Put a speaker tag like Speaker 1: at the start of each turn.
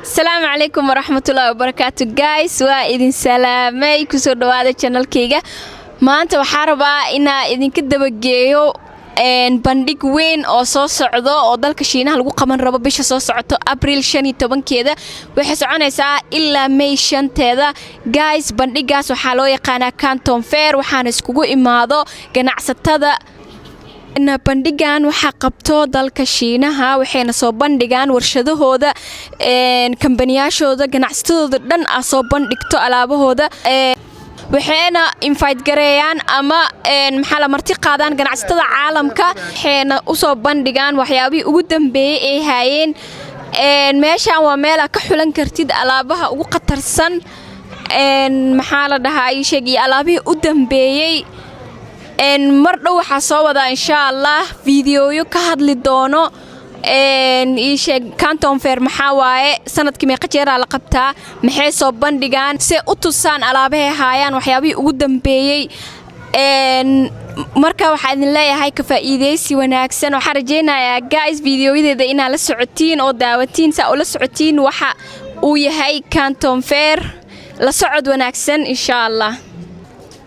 Speaker 1: Asalaamu calaykum waraxmatullaahi wabarakaatu. Guys, waa idin salaamay. Kusoo dhawaada channelkayga. Maanta waxaa rabaa inaa idinka dabageeyo bandhig weyn oo soo socdo oo dalka Shiinaha lagu qaban rabo bisha soo socoto, Abriil 15-keeda. Waxay soconaysaa ilaa May 5-teeda. Guys, bandhigaas waxaa loo yaqaanaa Canton Fair, waxaana iskugu imaado ganacsatada. Bandhigan waxaa qabto dalka Shiinaha, waxayna soo bandhigaan warshadahooda, kambaniyaashooda, ganacsatadooda dhan ah soo bandhigto alaabahooda. Waxayna invite gareeyaan ama, maxaa la, marti qaadaan ganacsatada caalamka, waxayna usoo bandhigaan waxyaabihii ugu dambeeyey ay haayeen. Meeshan waa meel aa ka xulan kartid alaabaha ugu khatarsan, maxaa la dhahaa, ii sheeg, iyo alaabihii u dambeeyey. Mar dhow waxaa soo wadaa, insha Allah, fiidiyoyo ka hadli doono, ii sheeg, Canton Fair maxaa waaye, sanadkii meeqa jeeraa la qabtaa, maxay soo bandhigaan, see u tusaan alaabahay haayaan, waxyaabihii ugu dambeeyey. Marka waxaa idin leeyahay ka faa'iidaysi wanaagsan. Waxaan rajaynayaa, guys, fiidiyoyadeeda inaad la socotiin oo daawatiin, saa ula socotiin waxa uu yahay Canton Fair. La socod wanaagsan, insha Allah.